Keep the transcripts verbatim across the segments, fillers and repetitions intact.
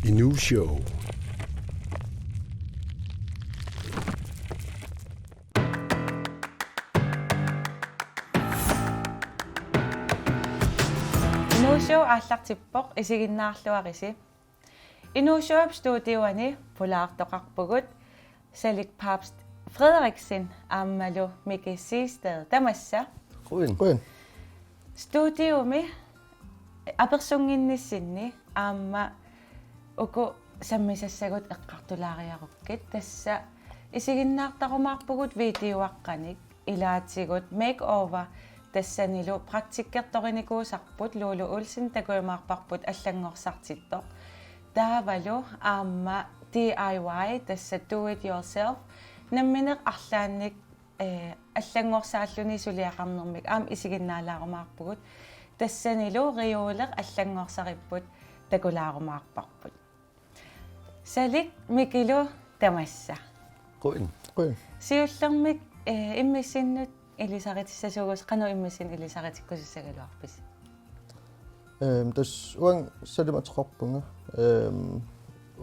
Inuushow. Inuushow aallartippoq, isiginnaarluarisi. Inuushowip studioani pulaartoqarpugut Salik Pabst Frederiksen aammalu Miki Siegstad, tamassa. Qujan. Qujan. Studiomi apersunnginnissinni aamma uku sammisassagut eqqartulaariarukkit, tassa isiginnaartarumaarpugut videoaqqanik ilaatigut makeover, tassanilu praktikkertorinikuusarput, Lulu Olsen takujumaarparput allanngorsartittoq. Taavalu aamma D I Y, tassa do it yourself, nammineq arlaannik, eh, allanngorsarluni suliaqarnermik aamma isiginnaalaarumaarpugut. Tassanilu reoleq allanngorsaripput takulaarumaarparput. Salik, Mikilu, tamassa. Qujan. Qujan. Siullermik, eh, immissinnut ilisaritsissasugut, qanoq immissinnut ilisaritikkusussagaluarpisi? Ehm, tassa uanga Salik ateqarpunga. Ehm,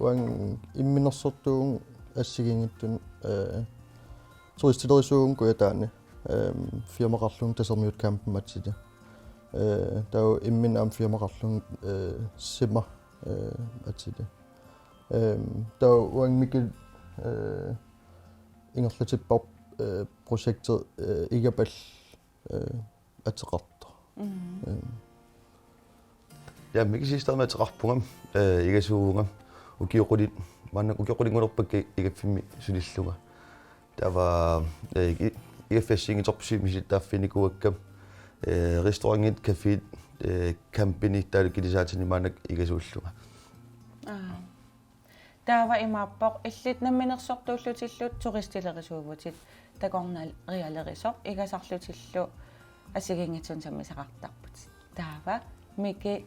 uanga imminersortuuvunga assigiinngitsunik, eh, turistilerisuuvunga Kujataani. Ehm, firmaqarlunga Tasermiut Campimik atilik. Eh, taava imminut aamma firmaqarlunga, eh, Sima, eh, atilik. Ehm, taava uanga Mikil, eh, ingerlatipparput, eh, projekti, eh, Igapal, eh, ateqartoq. Mhm. Ehm. Ja, Miki Siegstadimik ateqarpunga, eh, igasuuvunga, ukioq qulit, maanna ukioq qulinngornerpakka igaffimmi sulillunga. Taava, eh, i-, igaffik assigiinngitsorpassuit misilittaaffiginikuuakka, eh, restaurantit, caféet, eh, campini taavalu kilisaatini maannakkut igasuullunga. Aa. Taava imaappoq illit namminersortuullutillu turistilerisuuvutit, takornarialerisoq, igasarlutillu assigiinngitsunik sammisaqartarputit. Taava Miki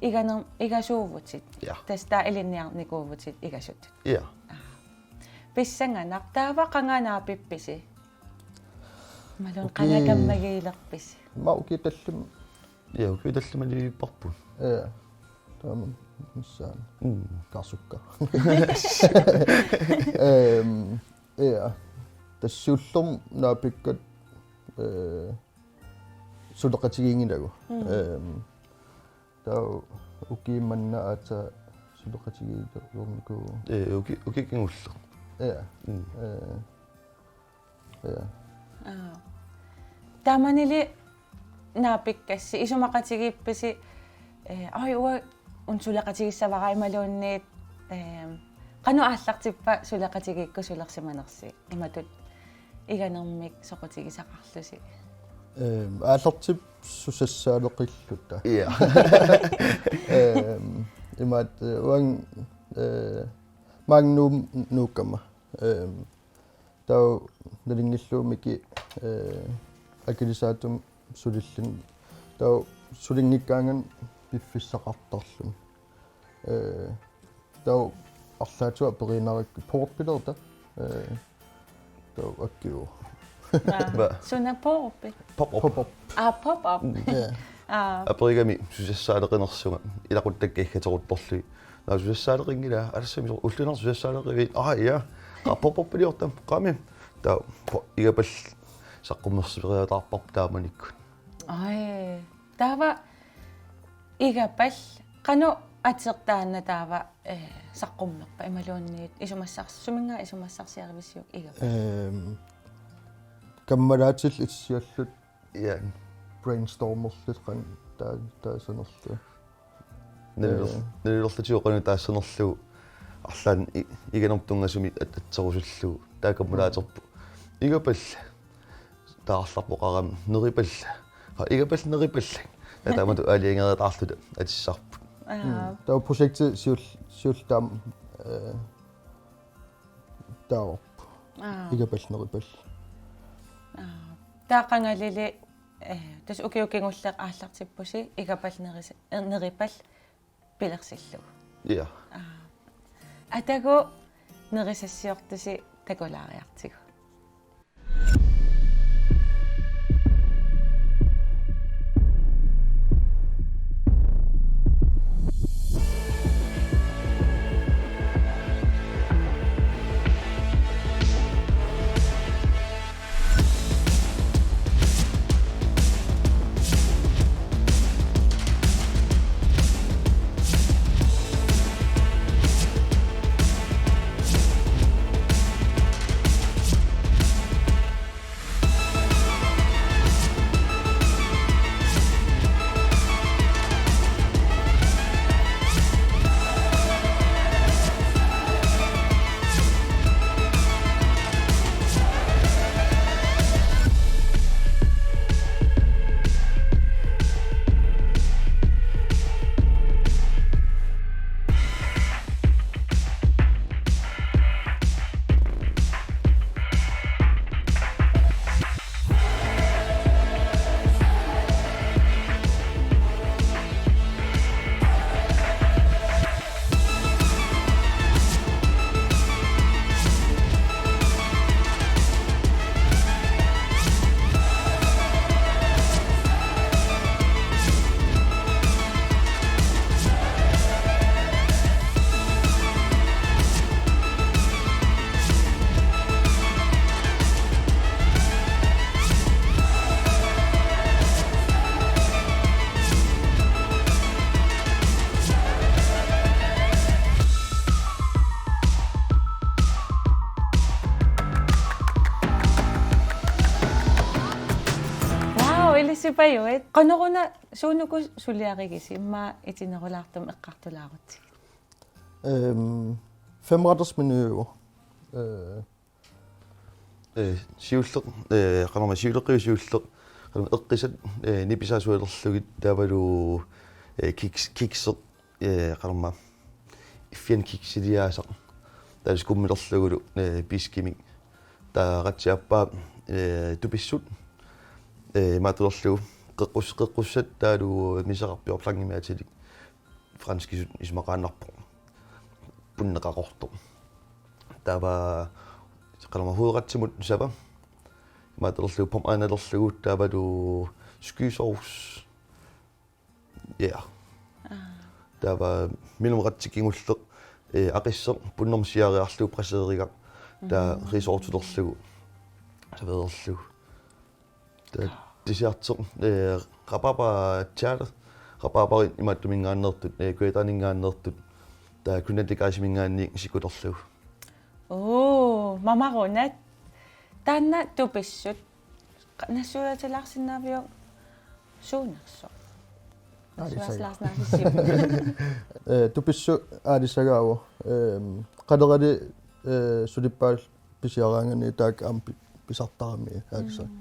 iganer-, igasuuvutit. Ja. Tassa taava ilinniarnikuuvutit igasutut. Ja. Aa. Pissanganaq, taava qanga naapippisi? Imaluunniit uki-, qanga kammagiilerpisi? Aamma ukiut tallimat. Ja, ukiut tallimat naapippara. Ja. Taama missaani. Mm. Karsukka. Ehm, ja. Tassa siullermik naapikkat, eh, suleqatigiinngilagut. Mm. Ehm, taava ukiup manna aatsaat suleqatigiilernikuu. Eh, uki-, ukiup kingulleq. Ja. Mm. Eh, ja. Aa. Taamanili naapikkassi isumaqatigiippisi, eh, oj, uanga una suleqatigissavara imaluunniit, eh, qanoq aallartippa suleqatigiikkut sulersimanersi? Imatut iganermik soqutigisaqarlusi. Ehm, aallartippoq susassaaleqilluta. Ja. Ehm, imaattoq, eh, uanga, eh, maanga Nuup-, Nuukkama. Ehm, taava nalinginnaasumik, eh, akilisaatut sulilluni. Taava sulinngikkaangat piffissaqartarluni. Eh, taava arlaatigut aperiinnarakku pop-up-ilerta. Eh, taava akkiu. Aa. Hva? Suna pop-upi? Pop-up. Pop-up. Aa, pop-up. Mm. Ja. Aa. Aperigami susassaaleqinersunga, ilaquttakka iggateruttorlugit. Naa susassaaleqinngilaa, alassami soorlu ulluinnarni susassaaleqivit. Aa, ja. Qa pop-up-iliortarami. Taava po-, Igapal saqqummersiffigilaartarparput taamanikkut. Ai. Taava Igapal, qanoq ateq taanna taava, eh, saqqummerpa imaluunniit isumassars-, suminngaanniit isumassarsiarivisiuk Igapal? Ehm, kammalaatillit issiallutik. Ja. Brainstormerlutik qanoq taa-, taassanerlugu. Nalulers-, eh, nalulerlutigu qanoq taassanerlugu arlaannik i-, iganermut tunngasumik at-, atserusullugu. Taava kammalaaterput. Igapal. Taararpoq aamma Neripal. Aa, Igapal Neripal. Taava taamatut aalajangereertarluta atissarput. Aa. Mm. Taava projekti siul-, siullermik, eh, taava. Aa. Igapal Neripal. Aa. Taava qangalili, eh, tassa ukioq kingulleq aallartippusi Igapal Neris-, eh, Neripal pilersillugu. Ja. Aa. Atagu nerisassiortusi takulaariartigu. Ilissi Pajuit, qanoruna suunuku suliarigisi, immaqa itinerulaartumik eqqartulaarutsigit? Ehm, femretters menuiuvoq. Eh, eh, siulleq, eh, qanormaa siuleqqiu siulleq, qanormaa eqqisat, eh, nipisaasualerlugit taavalu, eh, kiks-, kikseq, eh, qanormaa iffiani kiksiliaasaq. Taava skummilerlugulu, eh, piskimik. Taava qatsiappaa, eh, tupissut, eh, imaattulerlugu qeqqus-, qeqqussat taavalu misaqarpiorlangimi atilik franskisut isumaqaannarpoq. Punneqaqortoq. Taava qanormaa hovedretsimut sava. Imaattulerlugu pomfritinnalerlugu taavalu skysovs. Ja. Aa. Taava mellemretti kingulleq, eh, aqisseq punnermik siareerlugu braseriigaq. Taava, mm, risortulerlugu. Saveerlugu. Taava desserti, eh, rabarber tærte. Rabarberit imaattuminngaanneersut, eh, køddaningaanneersut. Taava køddanikaasimingaanniit sikulerlugu. Oo, mamarunat. Taanna tupissut. Qa-, nassuiaatilaarsinnaaviuk suunersoq? Aalisagaavoq. Nassuiaatilaarsinnaaviuk? Eh, tupissut aalisagaavoq. Ehm, qalerali, eh, sulippaat pisiaraangakkit taakku aamma pi-, pisartaramik aalisagaat. Mm.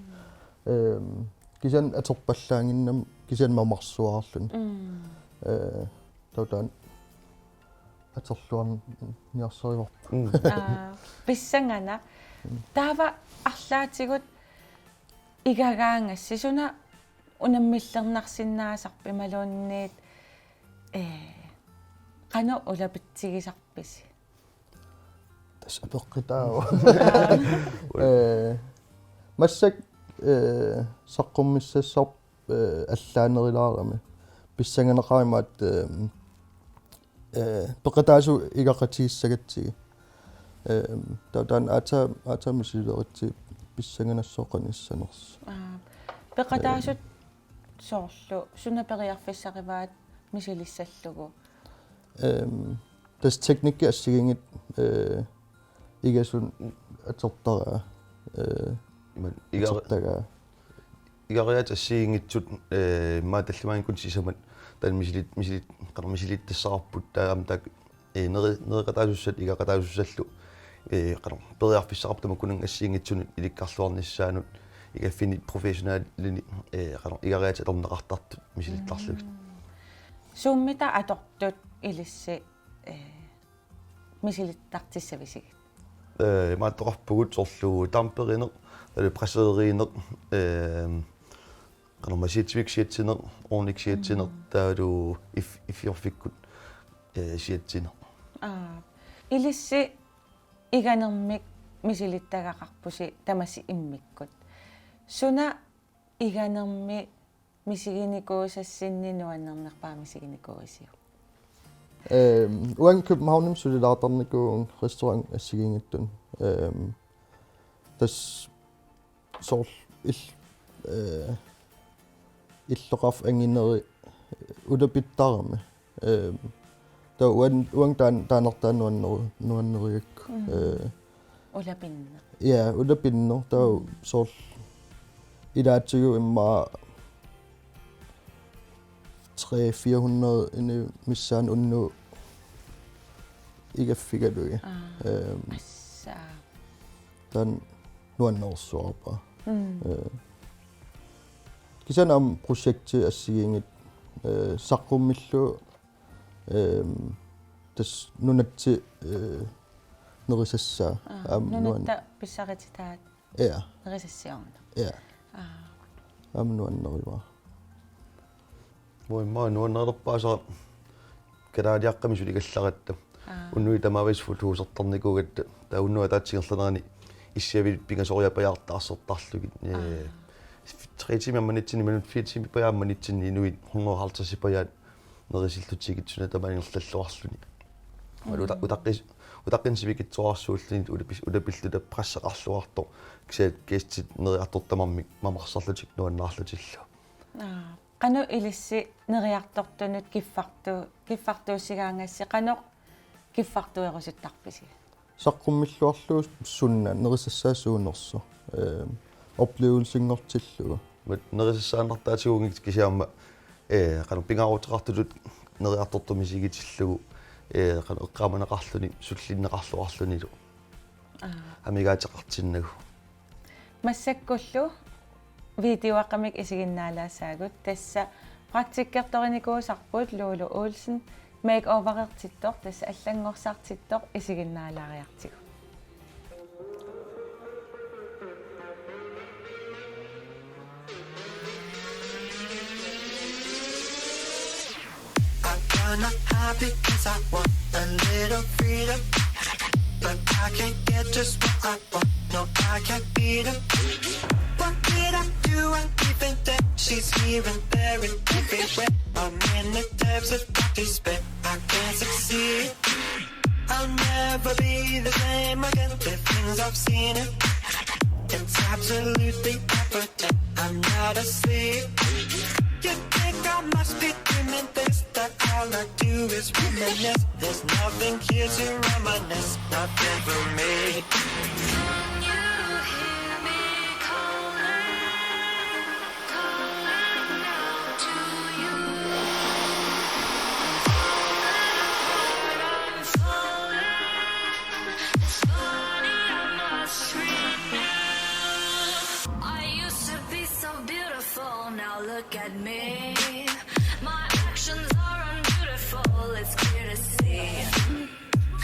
Ehm, kisianni atorpallaannginnami kisianni mamarsuarluni. Mm. Eh, taava taanna atorluarniarsarivarput. Mm. Aa, pissanganaq. Mm. Taava arlaatigut igagaangassi suna unammillernarsinnaasarpit imaluunniit, eh, qanoq ulapitsigisarpisi? Tassa apeqqutaavoq. Eh, massakkut, eh, saqqummissassarput, eh, allaanerulaarami. Pissanganaqaaq imaattoq, eh, eh, peqataasut igaqatigissagatsigit. Eh, taava taanna aatsaat, aatsaat misileritsigit pissanganassaaq qanoq issanersoq. Aa, peqataasut, eh, soorlu suna periarfissarivaat misilissallugu? Ehm, tassa teknikki assigiinngitsoq, eh, igasunut atortaraa, eh, ima, iga-, atortagaa. Igariaatsit assigiinngitsut, eh, immaqa tallimaanngikkunik sisamat taanna misilit-, misilit-, qanormaa misilittassaraarput taava aamma taakku, eh, neri-, nereqataasussat igaqataasussallu, eh, qanormaa periarfissaqarput tamakkununnga assigiinngitsunut ilikkarluarnissaanut igaffinni professionalinik, eh, qanormaa igariaatsit atorneqartartut misilittarlugit. Mm. Suummita atortut ilissi, eh, misilittartissavisigit? Eh, imaattoqarpugut soorlu damperineq, taavalu braseriineq, eh, qanormaa siatsimik siatsineq, ornik siatsineq, mm, taavalu if-, iffiorfikkut, eh, siatsineq. Aa. Ilissi iganermik misilittagaqarpusi tamassi immikkut. Suna iganermi misiginikuusassinni nuannernerpaaq misiginikuuisiuk? Ehm, uanga Københavnimi sulilaartarnikuuvunga restaurant assigiinngitsunik. Ehm, tassa soorlu il-, eh, illoqarfik angineri ulapittarami. Ehm, taava uan-, uanga taan-, taaneqartaa nuanneru-, nuannerigakku. Mm. Eh, Ulapinneq. Ja, ulapinneq. Taava, mm, soorlu ilaatigut immaqa tre fire hundrede ini missaani unnugu igaffigalugit. Aa, ehm, tassa. Taanna nuannersuarpaa. Mm. Eh, kisianni aamma projekti assigiinngitsoq, eh, saqqummillugu, ehm, tassa nunatsinni, eh, nerisassaa. Aa, aamma nuan-, nunatta pissarititaat. Ja. Nerisassiorneq. Ja. Aa. Aamma nuannerivara. Uanga immaqa nuannerlerpaasara kalaaliaqqami suligallaratta. Aa. Unnuit tamaavisa fotosertarnikuugatta. Taava unnuap ataatsip ingerlanerani issiaviit pingasoriapajaartaarsertarlugit. Aa. Eh, tre timer manitsinni, minut fire timer pajaammanitsinni inuit hundrede og halvtreds pajaat nerisillutigit suna tamaat ingerlalluarluni. Mm. Uta-, utaqqis-, utaqqinissaq sivikitsuararsuulluni ulapis-, ulapilluta presseqarluartoq. Kisianni gæstit neriartortut tamarmik mamarsarlutik nuannaarlutillu. Aa, qanoq ilissi neriartortunut kiffartu-, kiffartuussigaangassi, qanoq kiffartuerusuttarpisi? Saqqummilluarlugu sunna nerisassaa suunersoq. Ehm, oplevelsinngortillugu. Nerisassaannartaatigut kisianni aamma, ee, qanoq pingaaruteqartutut neriartortumik isigitillugu, ee, qanoq eqqaamaneqarluni, sullinneqarluarlunilu. Aa. Amigaateqartinnagu. Massakkullu videoaqqamik isiginnaalaassaagut, tassa praktikkertorinikuusarput Lulu Olsen, makeoverertittoq, tassa allanngorsartittoq isiginnaalaariartigu. I wanna hide because I want a little freedom, but I can't get just what I want. No, I can't beat her. What did I do? I even think she's here and there and everywhere. I'm in the depths of despair. I can't succeed. I'll never be the same again. The things I've seen, it, it's absolutely evident. I'm not asleep. You think I must be dreaming this? That all I do is reminisce. There's nothing here to reminisce. Nothing for me. Can you hear me calling? Calling out to you. Falling apart, I'm falling. It's funny, I must scream now. I used to be so beautiful, now look at me. My actions are unbeautiful, it's clear to see.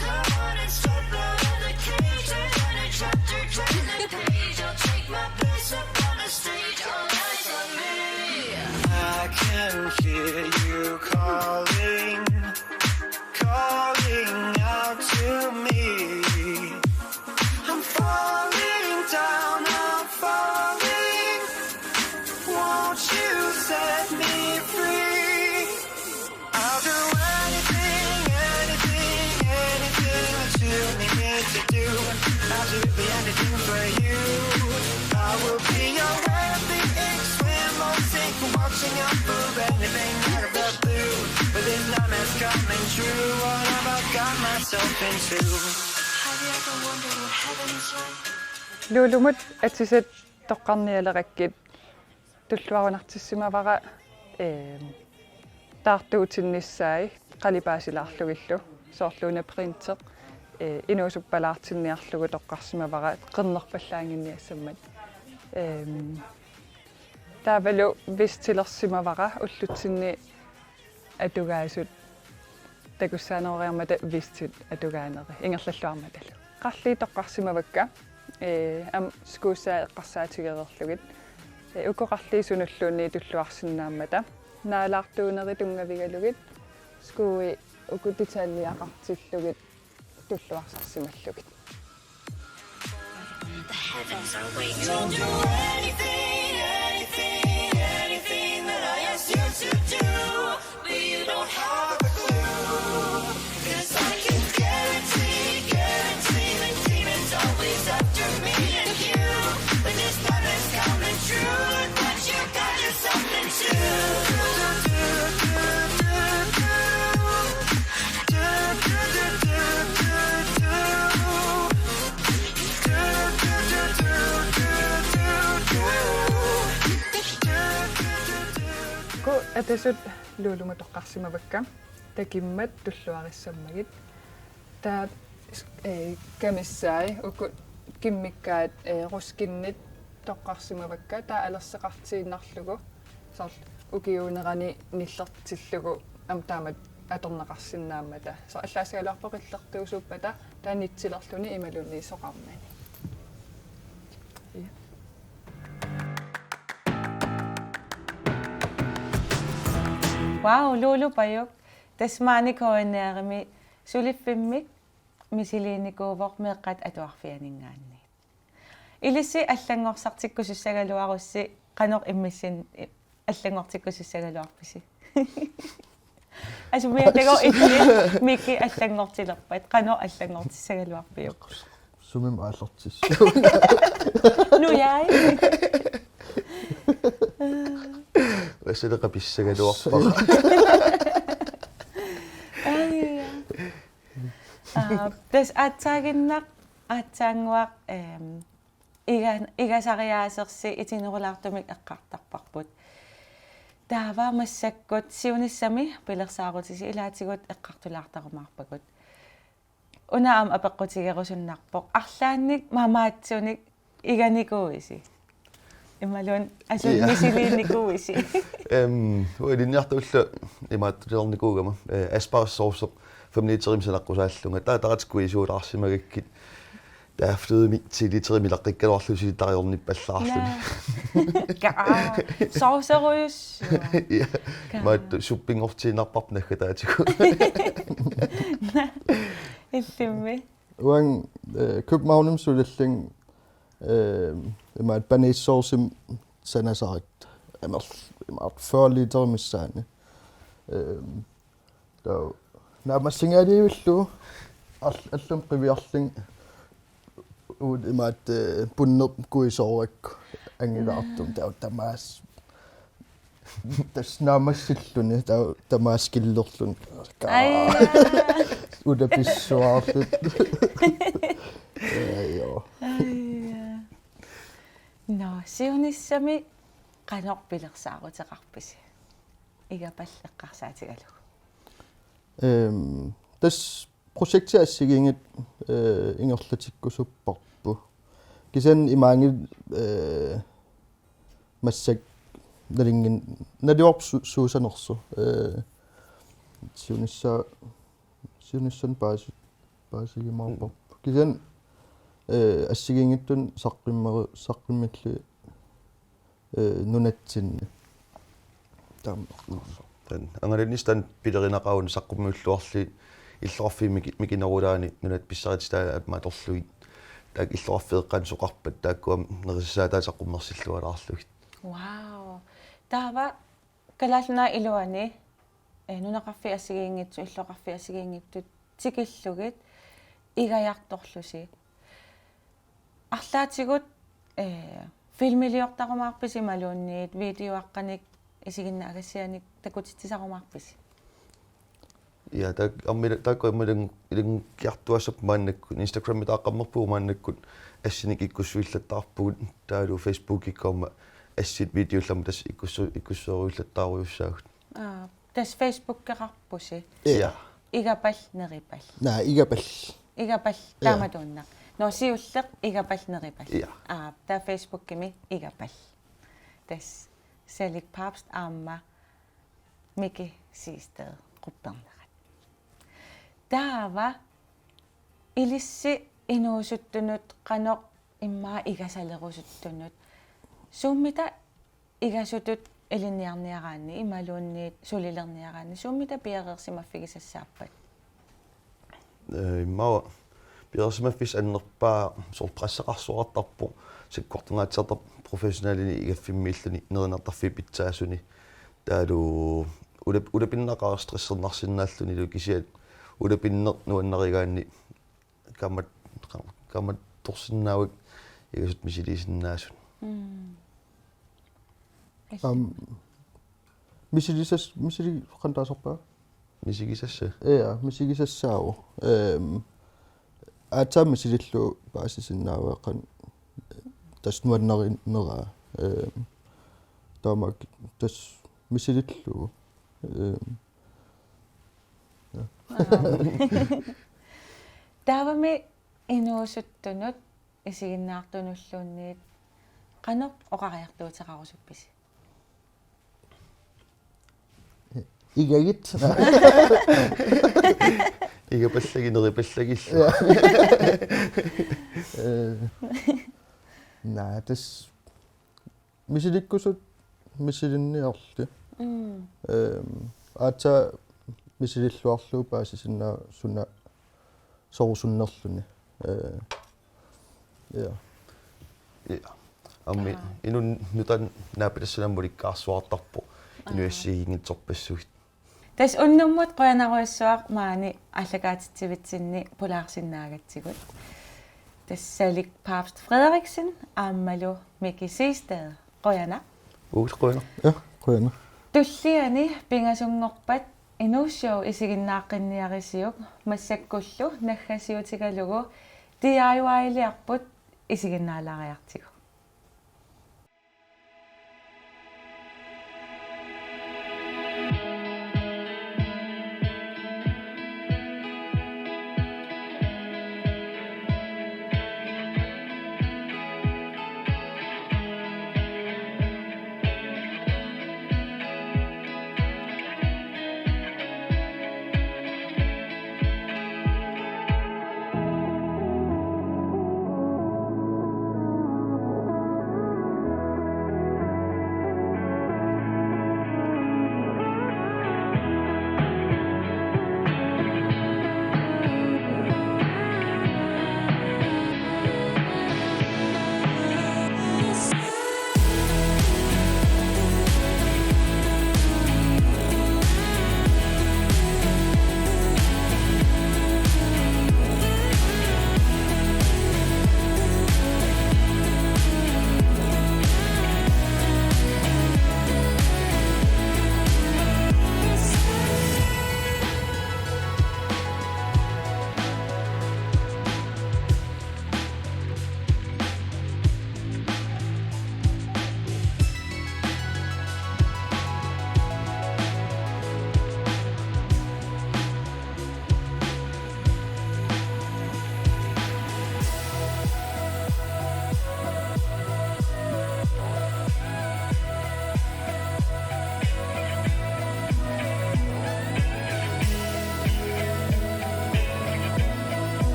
Come on and step out of the cage, turn a chapter, turn the page. I'll take my place up on the stage, all eyes on me. I can hear you calling, calling out to me. I'm falling down, I'm falling. Won't you set me free? I'll do anything, anything, anything that you need me to do. Absolutely anything for you. I will be your every inch, swim or sink, watching out for anything out of the blue. But this nightmare's coming true. What have I got myself into? Have you ever wondered what heaven is like? Lulumut atisat toqqarnialerakkit tulluarunartissimavara, ee, taartuutinnissaat qalipaasilaarlugillu, soorlu una printi, ee, inuusuppalaartinniarlugu toqqarsimavara qernerpallaannginniassammat. Ee, taavalu vestilersimavara ullutsinni atugaasut takussaaneroriarmata vestit atugaaneri ingerlalluarmatalu. Qarliit toqqarsimavakka, ee, aamma skuussaa eqqarsaatigereerlugit. Ee, uku qarliit sunulluunniit tulluarsinnaammata. Naalaartuunerit tunngavigalugit, skuui uku detaljeqartillugit tulluarsarsimallugit. The heavens are waking. You'll do anything, anything, anything that I ask you to do, but you don't have a clue. 'Cause I can guarantee, guarantee the demons always after me and you. But this time it's coming true. Look what you got yourself into. Uku atisat Lulumut toqqarsimavakka, takimmat tulluarissammagit. Taava, ee, kamissaat, uku kimmikkaat, ee, Ruskinit toqqarsimavakka, taava alerseqartiinnarlugu, soorlu ukiuunerani nillertillugu aamma taamatut atorneqarsinnaammata. Soorlu allaassagaluarpoq qillertuusuuppata, taava nitsilerluni imaluunniit soqarnani. Ja. Wow, Lulu Pajuk. Tassa maani K N R-imi suliffimmik misiliinikuuvoq meeqqat atuarfianinngaanniit. Ilissi allanngorsartikkusussagaluarussi qanoq immissin-, allanngortikkusussagaluarpisi? Asumiatago illit Miki allanngortilerpat, qanoq allanngortissagaluarpiuk? Sumimut aallartissavat? Nujai. Vasaleqa pissagaluarpara. Ai, ja. Aa, tassa aatsaaginnaq, aatsaannguaq, ehm, iga-, igasariaasersi itinerulaartumik eqqartarparput. Taava massakkut siunissami pilersaarutisi ilaatigut eqqartulaartarumaarpagut. Una aamma apeqqutigerusunnarpoq. Arlaannik mamaatsunik iganikuuisi? Imaluunniit asut Ja. misiliinikuuisi? Ehm, uilinniartuullu imaattuliornikuugama. Eh, asparges sauce fem literimik sanaqqusaallunga. Taava taratsi kuisuulaarsimagakkit. Taava flydemælk ti literimik ilaqqikkaluarlugu silitariornippallaarluni. Naa. Kaa. Saucerujus. Ja. Kaa. Maattu suppinngortiinnarparput naggataatigut. Illimmi. Uanga, eh, Københavnimi sulillunga, eh, imaattoq banæssaucemik sanasarakku. Amerl-, imaattoq fyrre liter missaani. Eh, taava naammassigaluarlugu all-, allamik qiviarlunga uut imaattoq, eh, punnerput kuisoorakku angilaartumik. Taava tamaasa Tassa naammassilluni, ta-, tamaasa killerluni. Ai. Utapissuarlut. Ai, joo. Ai. Nå, siunissami qanoq pilersaaruteqarpisi? Igapalli eqqarsaatigalugu. Ehm, tassa projekti assigiinngitsut, eh, ingerlatikkusupparput. Kisianni imaanngilaq, eh, massakkut nalinngin-, naluarput su-, suusanersoq, eh, siunissa-, siunissanik paasi-, paasigiumaarparput. Kisianni, eh, assigiinngitsunik saqqummeru-, saqqummillugit eh, nunatsinni. Taama. Taanna. Angalanistan pilerinaqaavun saqqummiulluarlugit illoqarfiit miki-, mikinerulaanni nunat pissarititaat aamma atorlugit. Taakku illoqarfiit eqqaanni soqarpat taakkua nerisassaataat saqqummersillualaarlugit. Wow. Taava Kalaallit Nunaat iluani, eh, nunaqarfiit assigiinngitsut, illoqarfiit assigiinngitsut tikillugit igajartorlusi. Arlaatigut, eh, filmiliortarumaarpisi imaluunniit videoaqqanik isiginnaagassianik takutitsisarumaarpisi? Ja, taak-, ammila-, taakku aamma ilang-, ilanngukiartuaassapput maannakkut, Instagrammi taaqqammerpugut maannakkut assinik ikkussuillattaarpugut, taavalu Facebookikkut aamma assit videollit aamma tassa ikkussu-, ikkussueruillattaarujussaagut. Aa, tassa Facebookeqarpusi? Ja. Igapallit neripallit. Naa, Igapallit. Igapallit Ja. taamatuinnaq. Nå, siulleq Igapallit neripallit. Ja. Aa, taava Facebookimi Igapallit. Tassa Salik Pabst aamma Miki Siegstad quppernerat. Taava ilissi inuusuttunut qanoq immaqa igasalerusuttunut. Suummita igasutut ilinniarniaraanni imaluunniit sulilerniaraanni suummita piareersimaffigisassaappat? Eh, immaqa piareersimaffissaq annerpaaq soorlu pressaqarsuartarpoq, sakkortungaatsiartarpoq professionalinik igaffimmiilluni nerinertarfiit pitsaasuni. Taavalu ulap-, ulapinnaqaaq stressernarsinnaallunilu kisianni ulapinneq nuannarigaanni kaammat-, kaammattorsinnaavakka igasut misiliisinnaasut. Mm. Aam, misilisas-, misili-, qanoq taasarpaat? Misigisassaaq. Ja, misigisassaavoq. Ehm, aatsaat misilillugu paasisinnaavara qanoq tassa nuannarineraa. Ehm, taamaak tassa misilillugu. Ehm, ja. Wow. Taavami inuusuttunut isiginnaartunulluunniit qanoq oqariartuuteqarusuppisi? Igagit. Igapallagit neripallagillu. Ja. Eh, naa, tassa misilikkusut misilinniarli. Mm. Ehm, aatsaat misililluarlugu paasisinnaavara suna sorusunnerluni. Eh, ja. Ja. Aamma Aa. inunnut nutaamik naapitassani aamma ulikkaarsuartarpoq. Aa. Inuit assigiinngitsorpassuit. Tassa unnummut qujanarujussuaq maani aallakaatitsivitsinni pulaarsinnaagatsigut. Tassa Salik Pabst Frederiksen aammalu Miki Siegstad. Qujanaq. Uus, qujanaq. Ja, qujanaq. Tulliani pingasunngorpat inuusshow isiginnaaqqinniarisiuk massakkullu naggasiutigalugu D I Y-liarput isiginnaalaariartigu.